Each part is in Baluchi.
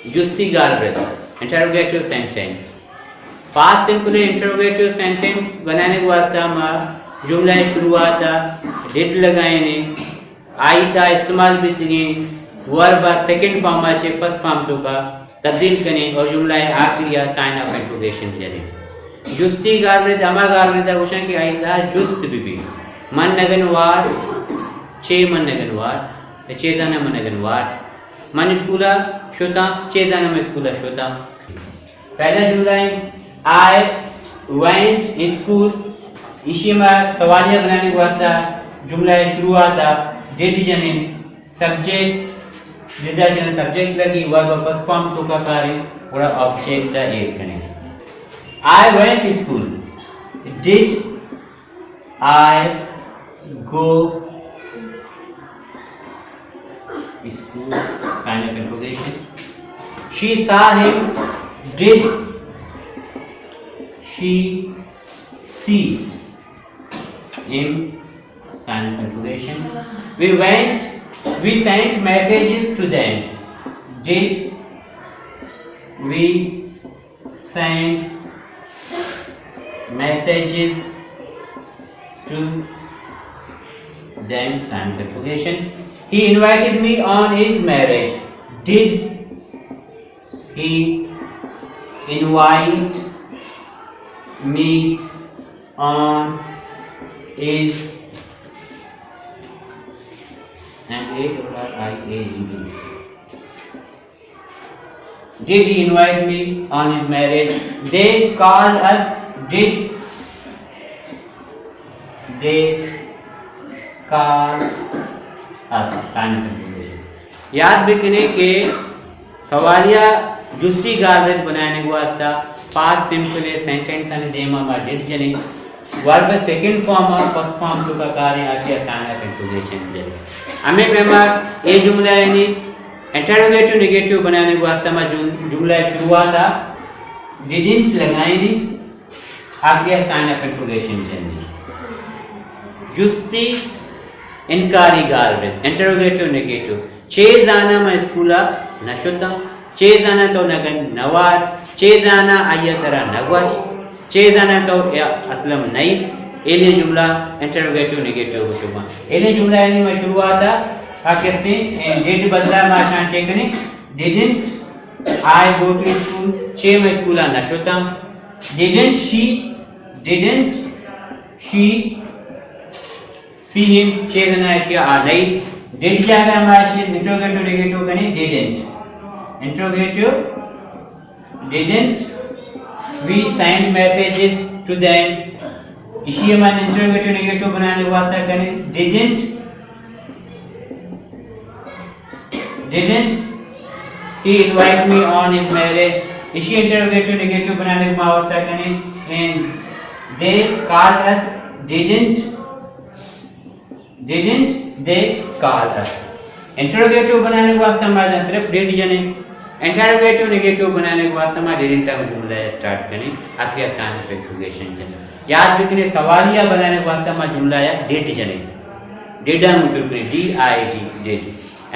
جستی گالرد، interrogative sentence. Past simple interrogative sentence بنانے کے واسطہ ما جملہ شروعات ڈڈ لگائیں، آئی تا استعمال بیتگیں، ورب سیکنڈ فارم چے فرسٹ فارم توکا تبدیل کنیں اور جملہ آخری سائن آف انٹروگیشن جنیں۔ جستی گالرد ہما گالرد گوشن کہ آئی تا جست بی بی۔ من نگن وار، چے من نگن وار، چے زاناں من نگن وار۔ من اسکولا شتاں، چے زاناں من اسکولا شتاں۔ پہلا جملہ ہے، I went school۔ ایشی ما سوالیہ بنانے کے واسطہ جملہ شروعات ڈڈ جنیں۔ سبجیکٹ، ڈڈا چنا سبجیکٹ لگی، ورب فرسٹ فارم توکا کاریں، گڑا آبجیکٹ ایر کنیں۔ I went school۔ Did I go school? Sign of interrogation. She saw him. Did she see him? Sign of interrogation. We went, we sent messages to them. Did we send messages to them? Sign of interrogation. He invited me on his marriage. Did he invite me on his, M A double R I A G E? Did he invite me on his marriage? They called us. Did they call us? Sign of interrogation. یاد بکنیں کہ سوالیہ جستی گالرد بنانے کے واسطہ پاسٹ سمپل سینٹنس آنی دیما ما ڈڈ جنیں، ورب سیکنڈ فارم اور فرسٹ فارم توکا کاریں، آخری سائن آف انٹروگیشن جنیں۔ ہمیں پیما اے جملہ یعنی انٹروگیٹو نیگیٹو بنانے کے واسطہ ما جم-، جملہ شروعات ڈیڈنٹ لگائیں، آخری سائن آف انٹروگیشن جنیں۔ جستی انکاری گالرد، انٹروگیٹو نیگیٹو۔ چے زاناں من اسکولا نہ شتاں؟ چے زاناں تو نگن نوار؟ چے زاناں آئی ترا نگوشت؟ چے زاناں تو یا اسلم نئیت؟ ایلیں جملہ انٹروگیٹو نیگیٹو گوشگاں۔ ایلیں جملہ یعنی ما شروعات آ کستیں ڈڈ بدلا ما شان چے کنیں، ڈیڈنٹ آئی گو ٹو اسکول؟ چے من اسکولا نہ شتاں؟ ڈیڈنٹ شی، ڈیڈنٹ شی سی ہم؟ چے زاناں ایشی آ نئیت؟ ڈڈ جاگہ ما ایشی انٹروگیٹو نیگیٹو کنیں، didn't. Interrogative, didn't we send messages to them? ایشی من انٹروگیٹو نیگیٹو بنانے واسطہ کنیں، didn't, didn't he invite me on his marriage? ایشی انٹروگیٹو نیگیٹو بنانے ما واسطہ کنیں، and they call us, didn't, didn't they call us? Interrogative بنانے واسطہ ما ادا صرف ڈڈ جنیں، انٹروگیٹو نیگیٹو بنانے واسطہ ما ڈیڈنٹ ہم جملہ اسٹارٹ کنیں، آخری سائن آف انٹروگیشن جنیں۔ یاد بکنیں، سوالیہ بنانے واسطہ ما جملہ یا ڈڈ جنیں، ڈڈ ہم شروع کنیں، ڈی آئی ڈی، ڈڈ۔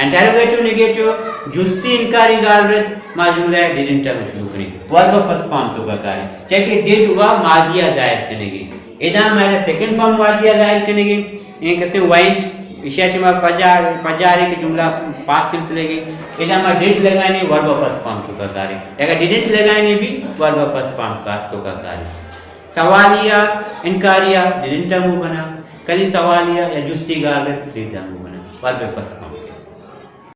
انٹروگیٹو نیگیٹو، جستی انکاری گالرد، ما جملہ ڈیڈنٹ ہم شروع کنیں، ورب فرسٹ فارم توکا کاریں، چیا کہ ڈڈ وا ماضی ء ظاہر کنگی، ادا ما سیکنڈ فارم ماضی ء ظاہر کنگی، ایں کسے وینٹ، ایشی ء شما پجار، پجارے کہ جملہ پاسٹ سمپل ہے، ادا ما ڈڈ لگائیں، ورب فرسٹ فارم توکا کاریں، اگر ڈیڈنٹ لگائیں بھی ورب فرسٹ فارم کا توکا کاریں۔ سوالیہ، انکاریہ، ڈیڈنٹ ہم بنا، کلی سوالیہ یا جستی گالرد، ڈیڈنٹ ہم بنا، ورب فرسٹ فارم۔